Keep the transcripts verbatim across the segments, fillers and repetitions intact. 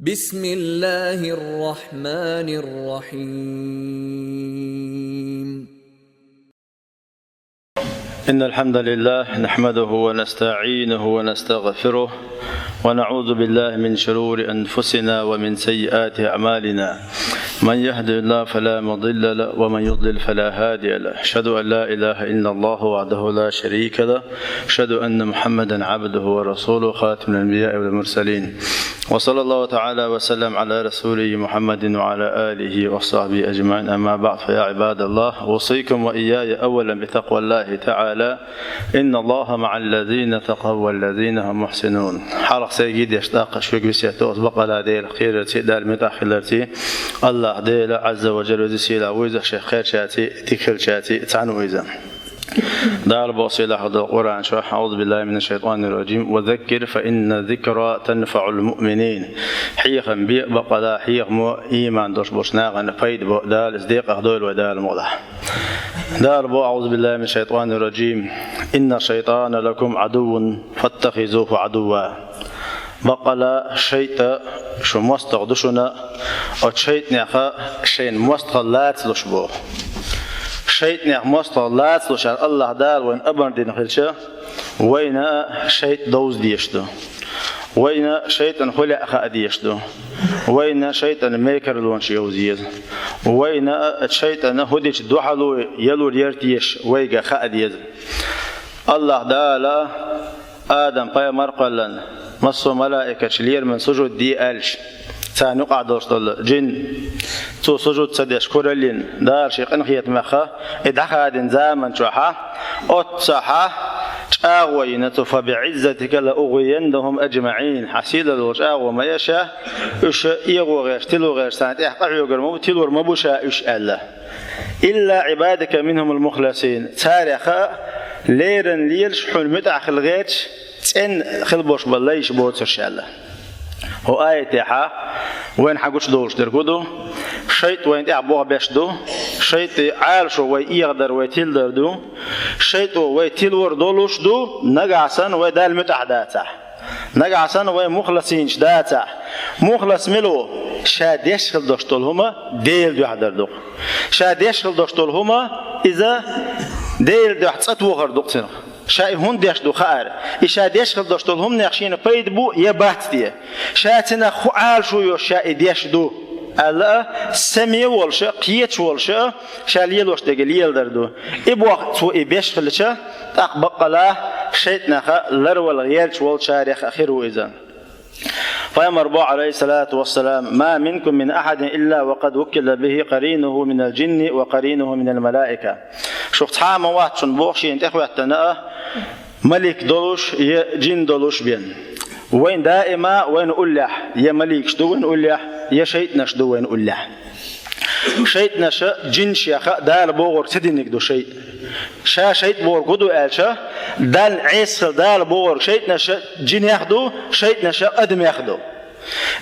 بسم الله الرحمن الرحيم. إن الحمد لله نحمده ونستعينه ونستغفره، ونعوذ بالله من شرور أنفسنا ومن سيئات أعمالنا. من يهد الله فلا مضل له، ومن يضلل فلا هادي له. أشهد أن لا إله إلا الله وحده لا شريك له، أشهد أن محمدا عبده ورسوله، خاتم الأنبياء والمرسلين. وصلى الله تعالى وسلم على رسوله محمد وعلى آله وصحبه أجمعين. أما بعد، فيا عباد الله، أوصيكم وإياي أولا بتقوى الله تعالى. إن الله مع الذين اتقوا والذين هم محسنون. Хьалха сайга деш тӀаккха шуьга весет до аз Бакъала Дела кхерарций, Дала муьтӀахь хиларций. АллахӀ Дела Ӏазза ва Жалла, Веза-Сийлахь вуйза шех кхерчарций, дика хилчарций цхьана вуйза. Дала боху сийлахь долу Къуръан чохь: أعوذ بالله من الشيطان الرجيم. وذكر فإن الذكرى تنفع المؤمنين. Хьехам бе, бакъала хьехамо ийман долуш болчу нахана пайда бо, Дала иза декъах дойла вай Дала мукъалахь. Дала бо: أعوذ بالله من الشيطان الرجيم. إن الشيطان لكم عدو فاتخذوه عدوا. Бакъала шайтӀа шу мостагӀа ду шуна, оцу шайтӀанеха шайна мостагӀалла лацалуш боху. ШайтӀанех мостагӀалла лацалуш аьлла АллахӀ Дала вайна амар дина хилча, вайна шайтӀа довза дезаш ду. Вайна шайтӀан хӀу лаьа хаа дезаш ду. Вайна шайтӀан мекарлонаш йовза еза. Вайна шайтӀана хӀу дича дуьхьало ялур яра тешаш вайга хаа деза. АллахӀ Дала Адам пайхамар кхоьллина, массо а малаикаша лераман сужуд де аьлча, царна юкъахь долуш долу джин, цо сужуд ца деш кураллина, Дала шен къинхетамехха и дӀахадийна заман чохьа, оццахьа чӀагӀо йина цо: فبعزتك لأغوينهم أجمعين. Хьан сийлалла волу чӀагӀо ма эша, уьш эгӀо гӀерташ, тило гӀерташ царна тӀехь къахьоьгур ма бу, тилур ма бу ша уьш аьлла. إلا عبادك منهم المخلصين. Царех а леррина лелаш, хьуна муьтӀахь хила гӀерташ, цӀена хила болуш болу лайш боцурш аьлла. ХӀокху аятехьа вайна хьан гучудолуш дерг хӀун ду? ШайтӀа вайна тӀехь бохбеш ду, шайтӀе Ӏалашо вай эгӀадар, вай тиладар ду. ШайтӀо вай тилор долуш ду, нагахь санна вай Далла муьтӀахь дацахь. Нагахь санна вай мухласинаш дацахь. Мухлас мила ву? Ша деш хила долуш долу хӀума Делан дуьхьа дар ду-кх. Ша деш хила долуш долу хӀума иза Делан дуьхьа цӀа тохар ду-кх цунах. Ша и хӀунда деш ду хаар. И ша деш хила долуш долу хӀуманех шена пайда бу я бац те. Ша цунах хӀун Ӏалашо йо ша и деш ду аьлла а, саме волуш а, кхеташ волуш а, ша лелош дерг леладар ду. И боху цо и беш хилча, тӀаккха баккъала шайтӀанах ларвала гӀерташ волчарех а хир ву иза. Пайхамар бо, عليه الصلاة والسلام: ما منكم من أحد إلا وقد وكل به قرينه من الجن وقرينه من الملائكة. Шух цхьа а ма вац шуна боху шена тӀехӀоьттина а, малик долуш я джин долуш бен. Вайн даима вайн уллехь я маликаш ду вайн уллехь, я шайтӀанаш ду вайн уллехь. ШайтӀанаша, джинашеха Дала бохург ца диниг ду шайтӀа. Ша шайтӀа бохург хӀун ду аьлча, Далла Ӏеса хила Дала бохург шайтӀанаша джинех ду, шайтӀанаша адамех ду.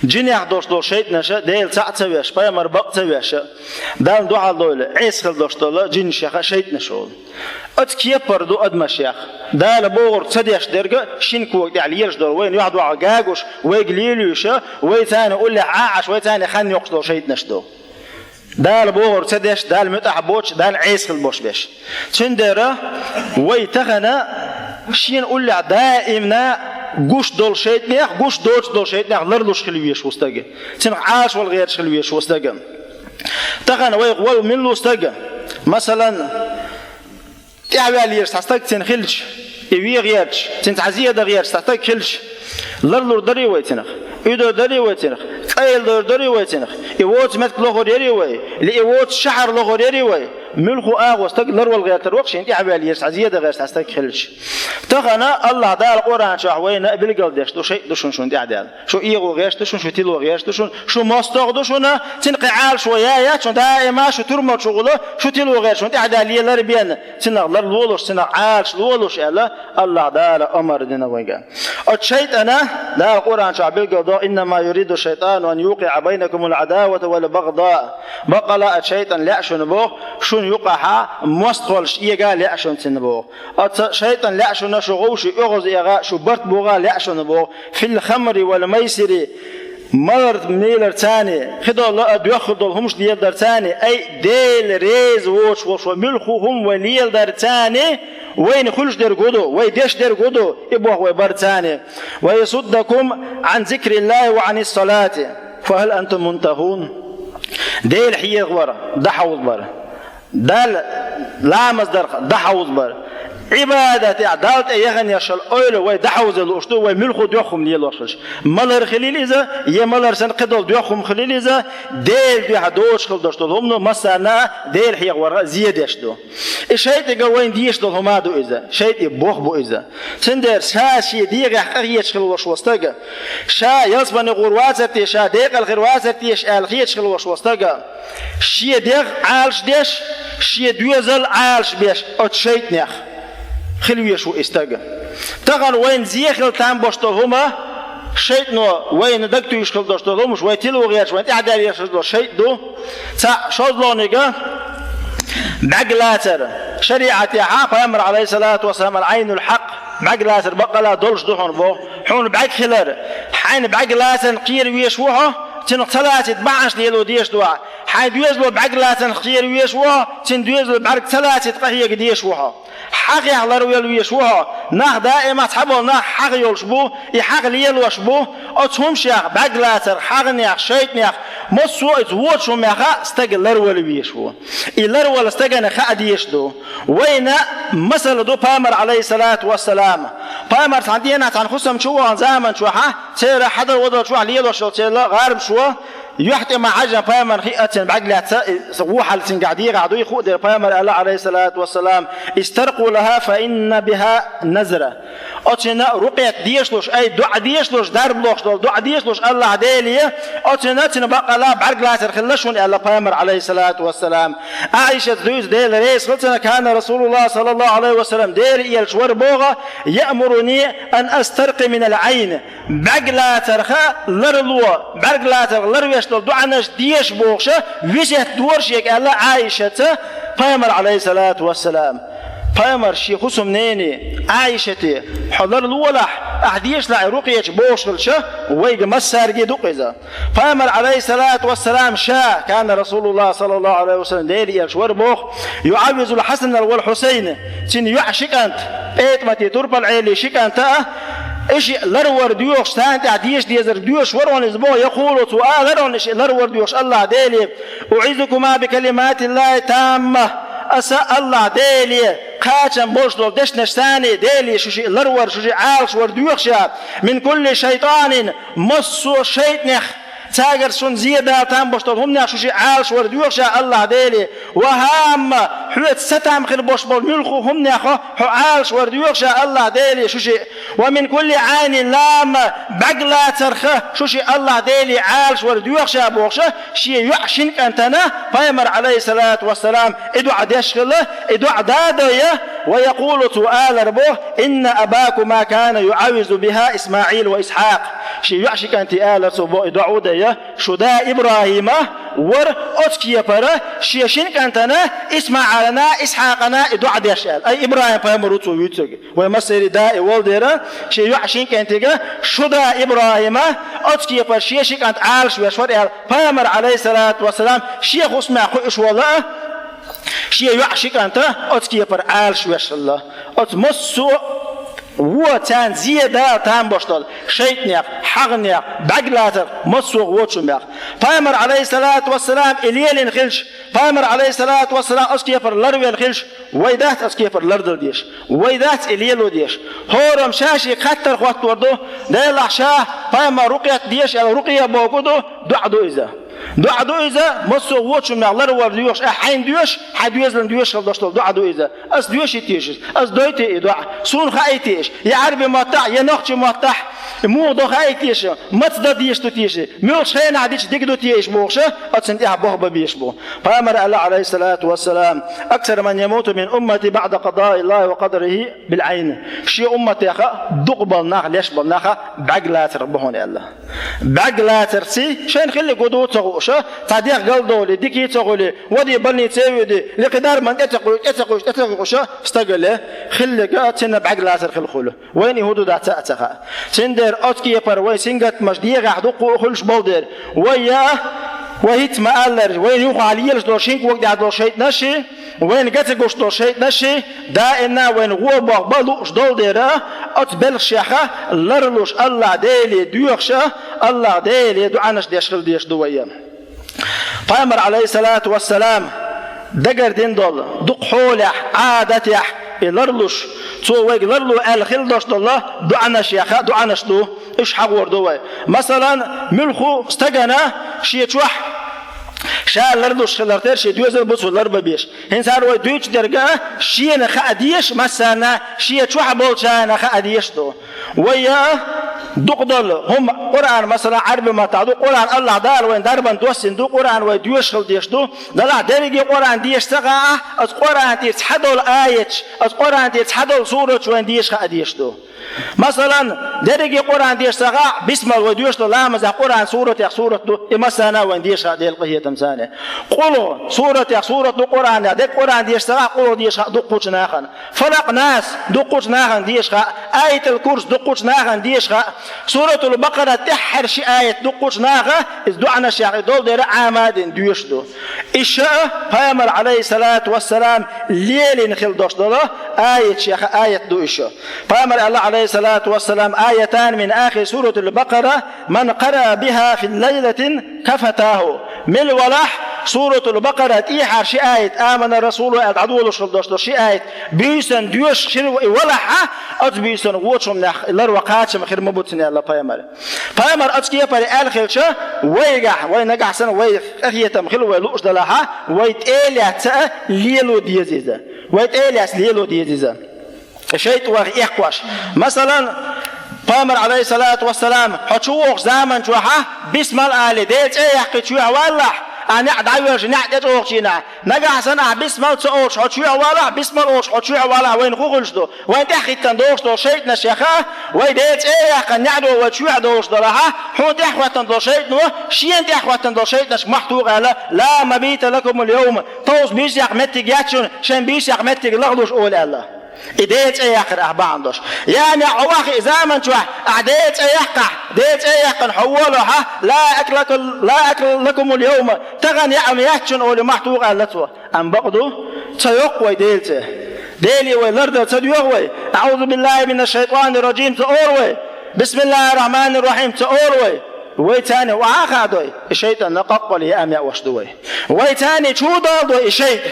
Джинех долуш долу шайтӀанаша Дела цхьаъ ца веш, пайхамар бакъ ца веш, Далла дуьхьал дойла Ӏеса хила долуш долу джинашеха шайтӀанаш олу. Оцу кепара ду адамашех. Дала бохург ца деш дерг а шина кога тӀехь лелаш долу, вайна юьхь-дуьхьал гагуш, вайга лелош а, вай царна уллехь Ӏа Ӏаш, вай царна хан йоккхуш долу шайтӀанаш ду. Дала бохург ца деш, Далла муьтӀахь боцуш, Далла Ӏеса хила бош беш. Цундела вай тахана шена уллехь даимна гуш долу шайтӀанех, гуш доцуш долу шайтӀанех ларлуш хила везаш ву стаг. Цунах Ӏалашвала гӀерташ хила везаш ву стаг. Тахана вайх вала милла ву стаг. Масалан, тӀаьхьаваьлла езаш цхьа стаг цуьнан хилча, и вен гӀерташ, цуьнца цхьа зе дан гӀерташ цхьа стаг хилча, ларлур дарий вай цунах? Уьдур дарий вай цунах? КӀайладор дарий вай цунах? И воцу меттиг лохур ярий вай? Или и воцу шахьар лохур ярий вай? Муьлхха агӀо стаг ларвала гӀертар ву-кх шена тӀаьхьаваьлла езаш цхьа зе дан гӀерташ цхьа стаг хилча. Тахана АллахӀ Дала Къуръан чохь вайна билгал деш ду, шайтӀа ду шуна шуна тӀаьхьадаьлла. Шу эгӀо гӀерташ ду шуна, шу тило гӀерташ ду шуна, шу мостагӀа ду шуна, цуьнан кхин Ӏалашо яц шуна, даима шу турма чу гӀула, шу тило гӀерташ шуна тӀаьхьадаьлла лелар бен. Цунах ларлолуш, цунах Ӏалашволуш аьлла, АллахӀ Дала омра дина вайга. Оцу шайтӀана Дала Къуръан чохь билгал до: إنما يريد الشيطان أن يوقع بينكم العداوة والبغضاء. Баккъала а шайтӀана лаьа шуна боху, шуна юкъахьа мостагӀаллаш эга лаьа шуна цунна боху. Оцу шайтӀана лаьа шуна шу гӀовши оьгӀаз эгӀа, шу барт богӀа лаьа шуна боху. في الخمر والميسر. Малар лелар царна, кхыдола а доьххар дола хӀумаш леладар царна, ай Дела реза воцуш волуш вай муьлхха хӀума вай леладар царна, вайна хуьлуш дерг хӀун ду, вай деш дерг хӀун ду, и боху вай бар царна. «Ва ясуддакум Ӏан зикриллахи ва Ӏанис салати, фа хӀал антум мунтахун». Дела хьехавар, дӀахьовзабар. Далла ламаз дарх дӀахьовзабар. Ӏибадатехь Далла тӀе яханешал ойла вай дӀахьовзе лууш ду, вай муьлхха доьххар хӀума лелош хилча. Малар хилийла иза, я малар санна кхыдола доьххар хӀума хилийла иза, Делан дуьхьа доцуш хила долуш долу хӀума массарна а Дела хьехаварх а зе деш ду. И шайтӀага вайна дезаш долу хӀума ду иза, шайтӀе боху бу иза. Цундела ша шен дегӀехь къахеташ хила волуш волу стага, ша ялсамане гӀур вацара те, ша декъала хир вацара те аьлла хеташ хила волуш волу стага, шен дегӀ Ӏалаш деш, шен доьзал Ӏалаш беш оцу шайтӀанех хила везаш ву и стаг. Тахана вайна зе хила там беш долу хӀума, шайтӀано вайна дагатуьйсуш хила долуш долу хӀумаш, вай тило гӀерташ, вайна тӀаьхьадаьлла езаш долу шайтӀа ду. Цхьаъ, шозлагӀниг, бӀаьрг лацар. ШариӀатехь пайхамар, Ӏалайхиссалату вассалам, «Аль-Ӏайнуль-хьакъ», бӀаьрг лацар баккъала долуш ду хьуна боху. Хьуна бӀаьрг хилар, хьайна бӀаьрг лацарна кхера везаш ву хьо, цунах ца лацита бахьанаш лело дезаш ду ахь. Хьайн доьзало бӀаьрг лацарна кхера везаш ву хьо, цуьнан доьзало бӀаьрг ца лацита къахьега дезаш ву хьо. ХьагӀех ларвелла везаш ву хьо. Нах даима цхьаболу нах хьагӀ йолуш бу, и хьагӀ лелош бу. Оцу хӀумашех, бӀаьрг лацарх, хьагӀнех, шайтӀанех, массо а иза вочу хӀуманех а стаг ларвала везаш ву. И ларвала стагана хаа дезаш ду. Вайна масала ду пайхамар, Ӏалайхиссалату вассалам. Пайхамар цхьана дийнахь цхьана хӀусам чу вахана заман чохь, церан хьадал-вадал чохь лелош йолу церан гӀарбашо, юьхь тӀе ма-хьажжина пайхамарна хиъна цуьнан бӀаьрг лаьцна, вон хьал цуьнгахь дегӀахь дуй хууш дара, пайхамар аьлла, Ӏалайхиссалату вассалам: «Истаркъу лаха, фа инна биха назра». Оцунна рукъет дешалуш, ай, доӀа дешалуш, дарба лохуш долу доӀа дешалуш АллахӀ Деле, оцунна, цуьнан баккъала бӀаьрг лацар хилла шуна, аьлла пайхамар, Ӏалайхиссалату вассалам. Ӏайшас дуьйцу, Дела реза хила цунна, кана Расулуллах, саллаллаху Ӏалайхи ва саллам, Делан элча вара боху, яъмуруни ан астаркъи минал Ӏайн. БӀаьрг лацарх ларло, бӀаьрг лацарх ларвеш долу доӀанаш деша бохуша, весет дора шега аьлла Ӏайшаца пайхамар, Ӏалайхиссалату вассалам. Пайхамар шен хӀусамнене Ӏайшате: «Хьо ларлолахь, ахь дешалахь и рукъечу», бохуш хилча, вайга массаьрга а ду-кх иза. Пайхамар, Ӏалайхиссалату вассалам, ша, кана Расулуллах, саллаллаху Ӏалайхи ва саллам, Делан элча вара боху, юӀаввизул Хьасанал вал Хьусайн, цуьнан йоӀ ши кӀант, ПетӀамате, турпал Ӏелий ши кӀанта а, и шиъ ларвар доьхуш, царна тӀехь деша дезарг доьшуш вара хьуна иза боху, якъулу, цо алара хьуна и шиъ ларвар доьхуш АллахӀ Деле: «УӀизукума бикалиматиллахи тамма». Аса АллахӀ Деле кхачам болуш долу дешнаш санна, Деле шу шиъ ларвар, шу шиъ Ӏалашвар доьхуша, мин кулли шайтанин, массо а шайтӀанех, цаьргара шуна зе дала там беш долу хӀуманех шу шиъ Ӏалашвар доьхуша АллахӀ Деле, ва хӀамма, хьоьца сатам хир беш болу муьлхха хӀуманех хьо Ӏалашвар доьхуша АллахӀ Деле шу шиъ, ва мин кулли Ӏайнин ламма, бӀаьрг лацарх шу шиъ АллахӀ Деле Ӏалашвар доьхуша бохуша, шен йоӀ шин кӀантана пайхамар, Ӏалайхиссалату вассалам, и доӀа деш хилла, и доӀа дадайа, ва якъулу, цо алар боху: «Инна абакума кана юӀаввизу биха ИсмаӀил ва Исхьакъ». Шен йоӀ ши кӀанте алар цо боху, и доӀа дайа, шу да ИбрахӀима вара оцу кепара шен шин кӀантана ИсмаӀилана, Исхьакъана и доӀа деш аьлла. Ай, ИбрахӀим пайхамар ву цо вуьйцург. Вай массерий да и волу дера, шен йоӀ шин кӀантига, шу да ИбрахӀима оцу кепара шен ши кӀант Ӏалашвеш вара аьлла, пайхамар, Ӏалайхиссалату вассалам, шен хӀусамехь кхуьуш волу а, шен йоӀ ши кӀанта оцу кепара Ӏалашвеш хилла. Оцу массо а вон царна зе дала там беш долу шайтӀанех, хьагӀнех, бӀаьрг лацарх, массо а вочу хӀуманех. Пайхамар, Ӏалайхиссалату вассалам, и лелийна хилча, пайхамар, Ӏалайхиссалату вассалам, оцу кепара ларвелла хилча, вай дац оцу кепара лардала дезаш, вай дац и лело дезаш. ХӀораммо ша шега хаттар хоттор ду, Делахь, ша пайхамар рукъет деша аьлла, рукъе бохург ду, доӀа ду иза. ДоӀа ду иза, массо а вочу хӀуманех ларвар доьхуш, ахь хьайна доьшу, хьайн доьзална доьшу хила долуш долу доӀа ду иза. Ас доьший теша, ас дойтий и доӀа, суна хаий теша, я Ӏаьрби маттахь, я нохчий маттахь, муха до хаий теша, маца дан дезаш ду теша, муьлхачу хенахь дича дика ду теша бохуша, оцунна тӀехь бохбан безаш бу. Пайхамар аьлла, Ӏалайхиссалату вассалам: «Аксару ман ямуту мин уммати баъда къадаиллахи ва къадарихи биль-Ӏайн». Шен умматеха дукха болу нах, леш болу наха бӀаьрг лацарх бу хьуна аьлла. БӀаьрг лацарций, шайна хиллиг хӀун ду ца хууша, цхьа дегӀ галдовлий, дикий ца хуьлий, вадий больнице а вуьдий, лекха дарман тӀе ца кхуьуш, тӀе ца кхуьуш, тӀе ца кхуьуша, стагал хиллиг а цуьнан бӀаьрг лацар хила хуьлу. Вайна и хӀун ду дац а ца хаьа. Цуьнан дера, оцу кепара вайн сингаттамаш дегӀехь дуккха а хуьлуш болу дера. Вай я, вай хӀинца ма-аллара, вайна юхахь лелаш долу шин кога тӀехь долу шайтӀанаш а, вайна ган ца гуш долу шайтӀанаш а, даимна вайна гӀо боху бан лууш долу дера, оцу белхашех ларлуш АллахӀ Деле доьхуш а, АллахӀ Деле доӀанаш деш хила дезаш ду вай. Пайхамар, Ӏалайхиссалату вассалам, дагардина долу, дукха хьолехь, Ӏадатехь и ларлуш, цо вайга ларло аьлла хила долуш долу доӀанаш яха, доӀанаш ду, уьш хьахор ду вай. Масалан, муьлхха стагана шен чохь ша ларлуш хилар тера, шен доьзал бу цо ларбан безаш. ХӀинца хӀара вай дуьйцуш дерг а, шена хаа дезаш, массарна шен чохь болчарна хаа дезаш ду. Вай а дукха долу хӀума Къуръан, масала, Ӏаьрби маттахь ду, Къуръан АллахӀ Дала вайн дарбан доссина ду, Къуръан вай доьшуш хила дезаш ду. Делахь дерриге Къуръан деша ца хаахь, аса Къуръан тӀера цхьадолу аяташ, аса Къуръан тӀера цхьадолу сураташ вайн деша хаа дезаш ду. Масалан, дерриге Къуръан деша ца хаахь, бисмал вай доьшуш долу ламазехь Къуръан суратех сурат ду, и массарна вайн деша хаа Делан къинхетамца. КъулгӀу суратех сурат ду Къуръанехь, дерриг Къуръан деша ца хаахь, къулгӀу деша хаа дуккхачу нахана. Фалакъ, Нас дуккхачу нахана деша хаьа, Аятул Курс дуккхачу нахана деша хаьа, Суратул Бакъара тӀаьххьара ши аят дуккхачу наха, иза доӀанаш яха и долу дера Ӏама а дина доьшуш ду. И ша а Пайхамар, Ӏалайхиссалату вассалам, лелийна хила долуш долу аяташ яха аят ду и ша. Пайхамар аьлла, Ӏалайхиссалату вассалам: «Аятани мин ахири суратул Бакъара, ман къараа биха фи лайлатин кафатаху». Мила валахь, Суратул Бакъара тӀехьара ши аят, «Амана расулу» аьлла дӀадолуш хила долуш долу ши аят, буьйсанна доьшуш хир ву и валахь а, оцу буьйсанна вочу хӀуманех и ларван кхачам хир ма бу цуьнан, аьлла Пайхамара. Пайхамар оцу кепара аьлла хилча, вайгахь, вай нагахь санна вай къинхетам хила вай лууш далахь а, вай тӀе а лаьцна а лело деза иза. Вай тӀе а лаьцна лело деза иза. ШайтӀа вайх эккхош. Масалан, Пайхамар, Ӏалайхиссалату вассалам, хьо чувогӀучу заман чохь а, бисмал а алий, Делан цӀе а яьккхий чоьхьа валахь, ахь неӀ дӀавоьжча, неӀ тӀечӀогӀучу хенахь, нагахь санна ахь бисмал ца олуш хьо чоьхьа валахь, бисмал олуш хьо чоьхьа валахь, вайна хӀун хуьлуш ду? Вайна тӀехӀиттина долуш долу шайтӀанаш яха, вай Делан цӀе а яьккхина, неӀ дӀавоьжча чоьхьа долуш далахь а, хьуна тӀехӀоттина долу шайтӀано, шена тӀехӀоттина долу шайтӀанашка мохь туху аьлла: «Ла мабита лакумул йовма», товса буьйса яккха меттиг яц шуна, шайн буьйса яккха меттиг лахлуш олу аьлла. И Делан цӀе яккхар ахь бахьана долуш. Я неӀ, хьо ваххий и заман чохь, ахь Делан цӀе яккхахь, Делан цӀе яьккхина хьо волахь а, «Ла акла лакумул йовма», тахана яа ма яц шуна олий мохь туху аьлла цо. Амма бакъ ду, ца йоккху вай Делан цӀе. Деле вай лардар ца доьху вай. «Аъузу биллахи минаш шайтанир раджим» ца олу вай. «Бисмиллахир рахманир рахим» ца олу вай. Вай царна охьа а хадой, и шайтӀанна къакъвале а меош ду вай. Вай царна чу а далдой и шайтӀа.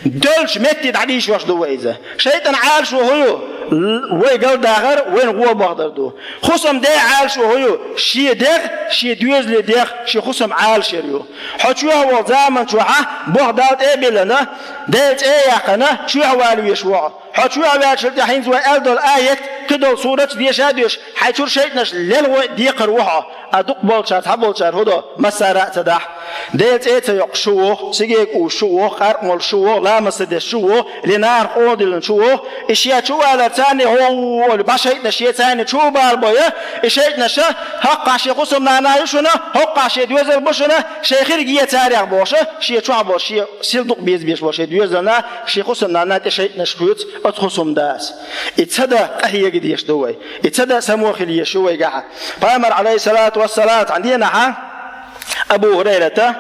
Деллачу метте дӀадийшош ду вай иза. ШайтӀан Ӏалашо хӀун ю? Л-, вай галдахар, вайна гӀо бахдар ду. Хусам де Ӏалашо хӀун ю? Шен дегӀ, шен доьзале дегӀ, шен хусам Ӏалашъяр ю. Хьо чоьхьа волу заман чохь а, боху Далла тӀе а биллина, Делан цӀе а яьккхина, чоьхьа вала везаш ву хьо. Хьо чоьхьа ваьллачул тӀаьхьа хӀинца вай аьлла долу аят, кхидолу сурат а деша а доьшуш, хьайн чуьра шайтӀанаш лелхо а декхар ву хьо. А дукха болчаьрца, цхьаболчара хӀун до, массара а ца дахь. Делан цӀе а ца йоккхуш шу воху, сигареташ узуш шу воху, къаркъа молуш шу воху, ламаз ца деш шу воху, или нахана къонах диллина шу воху. И шен чу валар царна хӀу олу бӀе шайтӀанаш шен царна чу а балабой, и шайтӀанаш: «ХӀоккхахь шен хусамнана ю шуна, хӀоккхахь шен доьзал бу шуна, шайн хирг е царех», – бохуш, шен чохь болу, шен сил дукха беза беш болу шен доьзална, шен хусамнана тӀе шайтӀанаш хоьцу оцу хусамдас. И ца дан къахьега дезаш ду вай. И ца дан само хила езаш ю вайгахь. Пайхамар, Ӏалайхиссалату вассалам, цхьана дийнахь Абу ХӀурайрата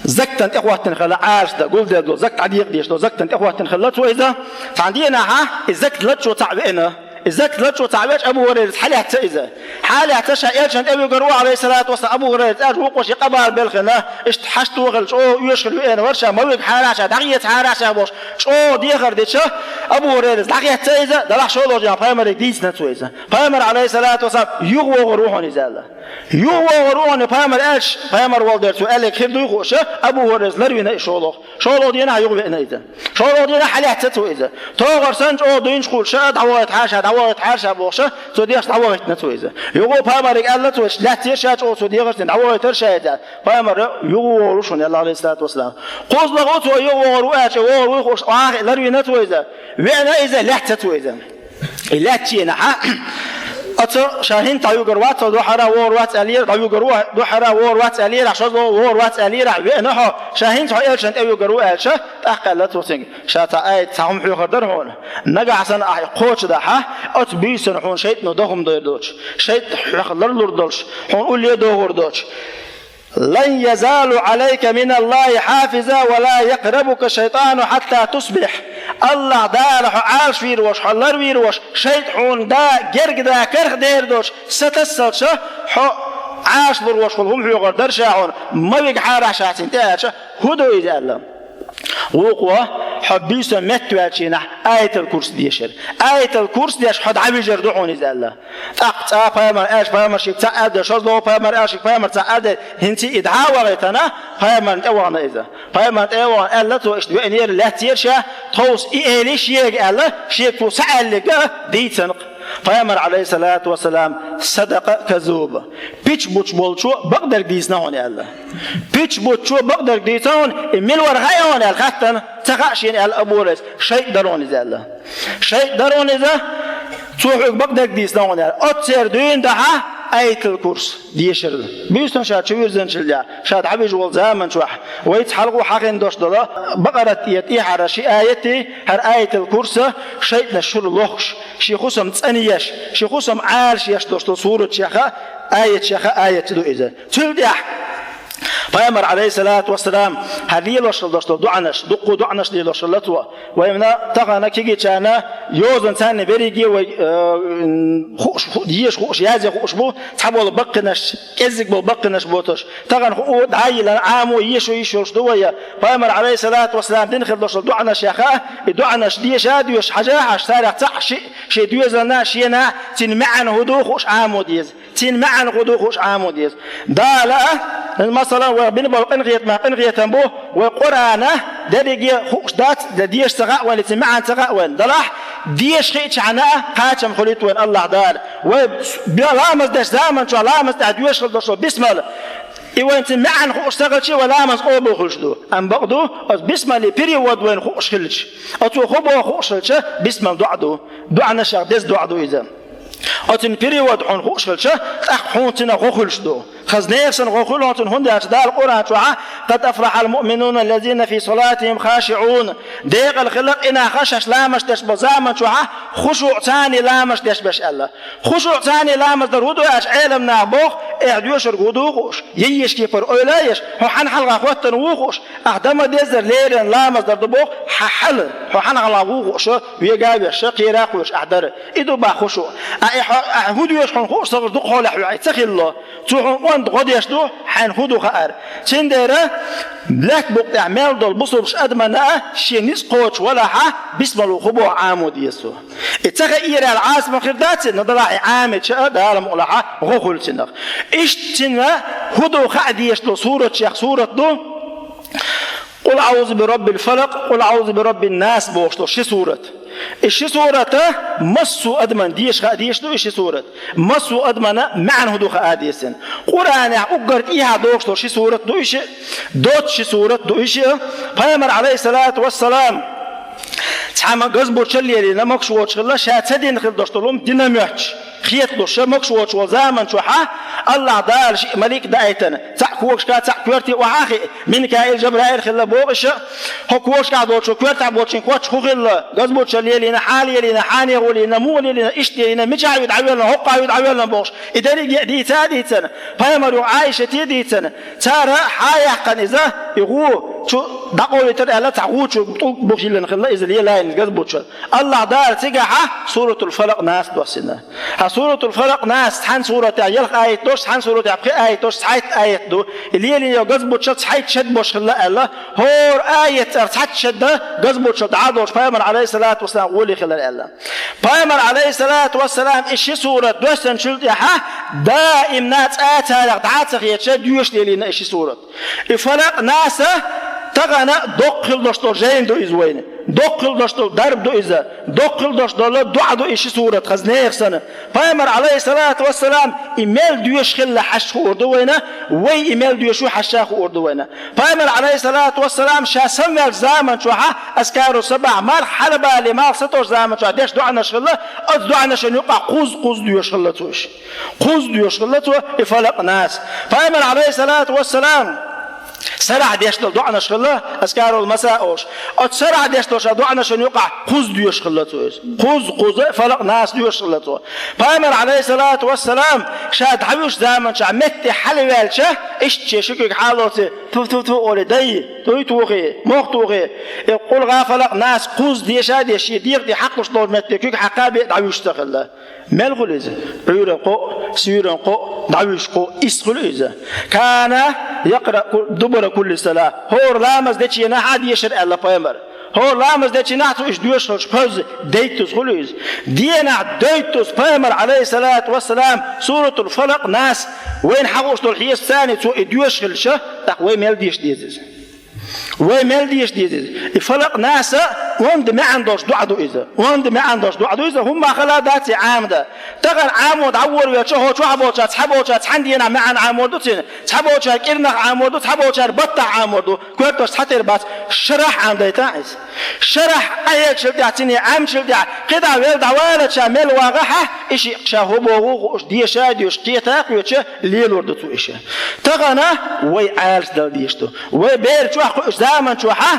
закатана тӀехӀоттина хилла, Ӏалашдан гулделла долу закат дӀадекъа дезаш долу закатана тӀехӀоттина хилла цо иза. Цхьана дийнахь и закат лаччо цхьаъ веана. И закат лаччо цхьаъ веача, Абу ХӀурайрас хьалаьцна иза. Хьалаьцна ша элчанна тӀе вуьгур ву, Ӏалайхиссалату вассалам, Абу ХӀурайрас аьлча, вукхо шен къа бала белхина, иштта хьашт тохийла чӀогӀа оьшуш хила веана вара ша, ма вига хьарахь ша, дӀахеца хьарахь ша бохуш, чӀогӀа дехар дича, Абу ХӀурайрас дӀахецна иза, делахь шолгӀа дийнахь пайхамарга дийцина цо иза. Пайхамар, Ӏалайхиссалату вассалам, юхавогӀур ву хьуна иза аьлла. ЮхавогӀур ву хьуна, пайхамар аьлча, пайхамар волу дера цо аьлларг хир дуй хууш, Абу ХӀурайрас ларвина и шолгӀа. ШолгӀа дийнахь юхавеана иза. ШолгӀа дийнахь хьалаьцна цо иза. ТохӀар санна чӀогӀа дуьйцуш хуьлуш, дӀавахийта хьаша, дӀавахийта хьаша бохуш, цо дехаш дӀавахийтина цо иза. Юха пайхамарга аьлла цо, лаьцна ша чӀогӀа цо дехаш санна, дӀавахийтира ша иза. Пайхамар юхавогӀур ву шуна аьлла, Ӏалайхиссалату вассалам. КхозлагӀа цо юхавогӀур ву аьлча, вогӀур вуй хууш, охьа а ларвина цо иза. Веана иза, лаьцна цо иза. И лаьцначу дийнахь Оцо ша хӀинца дӀавуьгур вац, цо духьара вогӀур вац аьллера, дӀавуьгур ву, духьара вогӀур вац аьллера, шозлагӀа вогӀур вац аьллера, веана хьо, ша хӀинца хьо элчанна тӀевуьгур ву аьлча, тӀаккха аьлла цо цунга. Ша цхьа аят, цхьа хӀума хьоьхур дара хьуна. Нагахь санна ахь кхочушдахь, оцу буьйсанна хьуна шайтӀано дохам дойр доцуш, шайтӀа хьох ларлур долуш, хьуна улле а дохур доцуш. «Лан язала Ӏалайка миналлахӀи хьафизун ва ла якърабука шайтӀанун хьатта тусбихь». АллахӀ Дала хьо Ӏалашвийр волуш, хьо ларвийр волуш, шайтӀа хьуна да, герга да, карах дер доцуш, сатассалча, хьо Ӏалашвуьлур волуш волу хӀума хьоьхур дара ша хьуна, ма вигахьара ша цунна тӀе аьлча, хӀун ду иза аьлла? Вукхо, хьо буьйсанна меттаваьллачу хенахь Аятал-Курс дешар. Аятал-Курс деш хьо дӀавижар ду хьуна иза аьлла. ТӀаккха цкъа пайхамар аьлча, пайхамар шега цхьаъ аьлла, шозлагӀа пайхамар аьлча, шега пайхамар цхьаъ аьлла, хӀинца и дӀа а вахийтина, пайхамарна тӀе вахана иза. Пайхамарна тӀе а вахана аьлла цо, иштта веанера, лаьцнера ша, тховса и эли шега аьлла, шега цо ца аьлларг а дийцина-кх. Пайхамар, Ӏалайхиссалату вассалам, садакъа каззуб. Пуьчаш буттуш болчо бакъдерг дийцина хьуна аьлла. Пуьчаш буттучо бакъдерг дийцина хьуна, и мила вара хаьа хьуна аьлла хаьттина, ца хаьа шена аьлла Абу ХӀурайрас, шайтӀа дара хьуна иза аьлла. ШайтӀа дара хьуна иза, цо хьоьга бакъдерг дийцина хьуна аьлла. Оццеран дуьйна дахьа Аятал-Курс дешар. Буьйсанна ша чу вирзинчул тӀаьхьа, ша дӀавижа волу заман чохь, вайца хьалха хьахийна долуш долу Бакъарат тӀера тӀехьара ши аят, хӀара Аятал-Курс, шайтӀанаш шура лохкуш, шен хӀусам цӀанъеш, шен хӀусам Ӏалашъеш долуш долу суратех а, аятех а аят ду иза. Цул тӀаьхьа Пайхамар, Ӏалайхиссалату вассалам, хӀара лелош хилла долуш долу доӀанаш, дуккха доӀанаш лелош хилла цо. Вайна тахана кегийчарна йозанца берриге а вай, э, хууш, ху-, еша хууш, язъян хууш бу, цхьаболу баккхийнаш, кӀеззиг болу баккхийнаш боцуш. Тахана хуу дӀа а йиллина, Ӏамо, ешо йиш йолуш ду вай. Пайхамар, Ӏалайхиссалату вассалам, дина хилла долуш долу доӀанаш яха, и доӀанаш деша а доьшуш, хьажа а хьажа, царах цхьаъ шиъ, шен доьзална, шена, цуьнан маьӀна хӀун ду хууш Ӏамо деза. Цуьнан маьӀна хӀун ду хууш Ӏамо деза. Дала, масала, вай бина болу къинхетамах къинхетам бу, вай Къуръан дерриге а хууш дац, де-, деша ца хаьа вайна, цуьнан маьӀна ца хаьа вайна. Делахь, деша хиъчахьана а кхачам хуьлуьйту вайна АллахӀ Дала. Вай бе-, ламаз деш заман чохь ламаз тӀехь доьшуш хилла долуш долу бисмал, и вайна цуьнан маьӀна хууш ца хилча, вай ламаз къобал хуьлуш ду. Амма бакъ ду, оцу бисмалан перевод вайна хууш хилча, оцо хӀун боху хууш хилча, бисмал доӀа ду. ДоӀанашех деза доӀа ду иза. Оцуьнан перевод хьуна хууш хилча, тӀаккха хьуна цуьнан гӀо хуьлуш ду. Хаза нехан гӀо хуьлу хьуна цуьнан, хӀунда аьлча Дала Къуръан чохь: «Къад афлахьал муъминуна ллазина фи салатихим хашиӀун». Декъала хила къинхетам шаьш ламаз деш болу заман чохь хушуъ царний ламаз деш берш аьлла. Хушуъ царний ламаз дар хӀун ду аьлча, Ӏеламнаха боху, эхь доьшург хӀун ду хууш, ешан кепара ойла а еш, хьо хьан хьалха хӀоттана ву хууш, ахь дан ма-деззара леррина ламаз дар ду боху, хьан хьал, хьо хьан хьалха ву хууш, вега а веш, кхера а кхоьруш ахь дара. И ду боху хушуъ. Ахь, хьо, ахь хӀун доьшу хьуна хууш ца хилча, дукха хьолехь ваьӀий ца хилла. Цо хьуна онда гӀо деш ду, хьайна хӀун ду хаар. Цундела лаьтта букъа тӀехь мел долу бусалба адамна а шен ницкъ кхочуш валахь, бисмал хӀун боху Ӏамо деза цо. И ца хаьара аьлла Ӏазап хир дац, но делахь и Ӏамийча а, Дала мукъ лахь, гӀо хуьлу цунах. Иштта цуьнан хӀун ду хаа дезаш долу суратех сурат ду. «Къул аӀузу би раббил фалакъ», «Къул аӀузу би раббин нас» бохуш долу ши сурат. И ши сурат массо а адамна деша хаа дезаш ду, и ши сурат. Массо а адамна маьӀна хӀун ду хаа дезаш. Къуръанехь уггар тӀехьа догӀуш долу ши сурат ду и шиъ, доццу ши сурат ду и шиъ. Пайхамар, Ӏалайхиссалату вассалам, цхьамма газбуччалла лелийна могуш воцуш хилла, ша ца дина хилла долуш долу хӀума дина моьттуш, хеталуш, ша могуш воцуш волу заман чохь АллахӀ Дала шиъ малик даийтина, цхьаъ когашка, цхьаъ коьрте охьа а хиъна, Минкаил, Жабраил хилла боху иша, хӀокху когашкахь долчо коьртехь болчун коч хӀун хилла, газбуччалла лелийна, хьан лелийна, хьанех лелийна, муха лелийна, иштта лелийна, мичахь ю дӀавоьллина, хӀокхахь ю дӀавоьллина бохуш, и дерриге а дийца а дийцина, пайхамаро Ӏайшате а дийцина, цара хьан яьккхина иза, и гӀу чу дӀакъовлийтар аьлла, цхьа гӀу чу тӀулг бух йиллина хилла, иза лелийна газбуччалла. АллахӀ Дала цигахь Суратул Фалакъ, Нас доссийна. Хьан Суратул Фалакъ, Нас цхьана суратехь ялх аят долуш, цхьана суратехь пхи аят долуш, цхьайтта аят ду. И лелийна йолу газбуччалла цхьайтта шед болуш хилла аьлла. ХӀора аят цӀарах цхьайтта шед газбуччалла дӀа а долуш, пайхамар, Ӏалайхиссалату вассалам, гӀоле хилар аьлла. Пайхамар, Ӏалайхиссалату вассалам, и ши сурат доссинчул тӀаьхьа даимна цкъа а царах дӀа а ца хеташ, доьшуш лелийна и ши сурат. И Фалакъ, Нас тахана доккха хила долуш долу жайна ду иза вайна. Доккхал дош дола дарба да иза. Доккхал дош дола доӀа да из ши сурат, хаза нехан санна. Пайхамар, Ӏалайхи ссалату вассалам, и мел доьшуш хилла хьаьша хуур да вайна, вай и мел доьшу хьаьша хуур да вайна. Пайхамар, Ӏалайхи ссалату вассалам, ша самаваьлча заман чухьа, азкару сабахь, марха хьалабале, малх сатош заман чухьа деш доӀанаш хилла, оцу доӀанашна юкъахь кхузза-кхузза доьшуш хилла цо уьш. Кхузза доьшуш хилла цо и Фалакъ, Нас. Пайхамар, Ӏалайхи ссалату вассалам, сарахь деш дола доӀанаш хилла, азкарул маса олуш. Оцу сарахь деш долчу доӀанашна юкъахь кхузза доьшуш хилла цо иза. Кхузза, кхузза Фалакъ, Нас доьшуш хилла цо. Пайхамар, Ӏалайхи ссалату вассалам, ша дӀавуьжучу заман чохь метте хьалаваьлча, иштта ши куьг хьалоций, тьфу-тьфу-тьфу олий, дай, дуй тухий, мох тухий. И Къулгӏа, Фалакъ, Нас кхузза деша а деш, шен дегӀа тӀе хьакхуш долчу метте куьг хьакха бен дӀавуьжуш ца хилла. Мел хуьлу иза? Ӏуьйранна кхоъ, суьйранна кхоъ, дӀавуьжуш кхоъ, иштта хуьлу иза. Кана якъраъу ку-, дубура кулли салахь. ХӀора ламаз дечу дийнахь а дешар аьлла пайхамар. ХӀора ламаз дечу дийнахь а цо уьш доьшуш хилча, кхузза, дейттаза хуьлу иза. Дийнахь дейттаза пайхамар, Ӏалайхи ссалату вассалам, суратул Фалакъ, Нас, вайна хьахууш долу хьесапца цо и доьшуш хилча, тӀаккха вай мел деша деза иза? Вай мел деша деза иза? И Фалакъ, Нас онда маьӀна долуш доӀа ду иза. Онда маьӀна долуш доӀа ду иза, хӀумма хала дац и Ӏамадан. Тахана Ӏамо дӀавора велча, хӀокху чохь болчара, цхьаболчара цхьана дийнахь маьӀна Ӏамор ду цуьнан, цхьаболчара кӀирнах Ӏамор ду, цхьаболчара баттахь Ӏамор ду. Коьрташ цхьатерра бац, шарахь Ӏамадайтахьа иза. Шарахь къахьегчул тӀаьхьа, цуьнан Ӏамчул тӀаьхьа, кхидӀа велла дӀаваллалц ша мел вагӀахь, и шиъ ша хӀун боху хууш, деша а доьшуш, кхета а кхоьчуш, лелор ду цо и ша. Тахана вай Ӏалашдала дезаш ду. Вай бер чохь кхуьуш заман чохьа,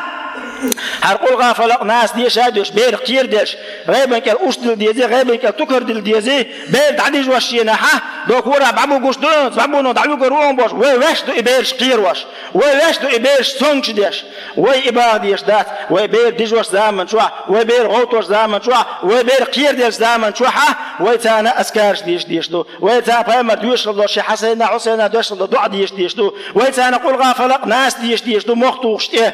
хӀара Къулгӏа, Фалакъ, Нас деша а доьшуш, бер кхераделча, гӀайбан кӀел уьш дилла дезий, гӀайбан кӀел тукар дилла дезий, бер дӀадижош шенахьа, доккха ворхӀ бӀабугуш ду, бӀабуно дӀавуьгур ву бохуш, вай ваьш ду и бераш кхерош, вай ваьш ду и бераш сонгаш деш. Вай и бага дезаш дац, вай бер дижош заман чохь, вай бер гӀовтош заман чохь, вай бер кхераделча заман чохьа, вай царна азкараш деша дезаш ду. Вай царна пайхамар доьшуш хилла долу шен Хьасайна, Хьусайна доьшуш хилла доӀа деша дезаш ду. Вай царна Къулгӏа, Фалакъ, Нас деша дезаш ду мох тухуш тӀе.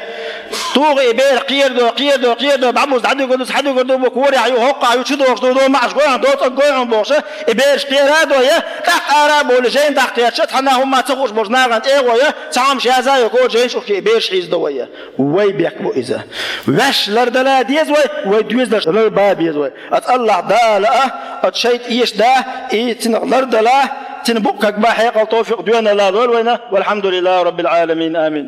Туху и бер кхерадо, кхерадо, кхерадо, бӀабуз дӀадуьгур ду, цхьадуьгур ду, бу корехь ю, хӀоккхахь ю, чу дохуш ду, до маӀаш гойхьан, до цӀа гойхьан бохуша, и бераш кхера а дой, тӀаккха ара а бовлий, жайна дӀакхетча, цхьанна хӀумма ца хууш болчу нахана тӀе а гӀой, цхьа хӀума шаза а йо, кхо жайнаш ухкий, и бераш хьийзадо вай. Вай бехк бу иза. Ваьш лардала деза вай, вай доьзалш ларба беза вай. Аса Аллахь Дала а, аса шайтӀа эшда, и цунах лардала, цуьнан букъ кагба хьекъал, товфикъ, доьналла лойла вайна. Валхьамдулиллахи Раббил Ӏаламин. Амин.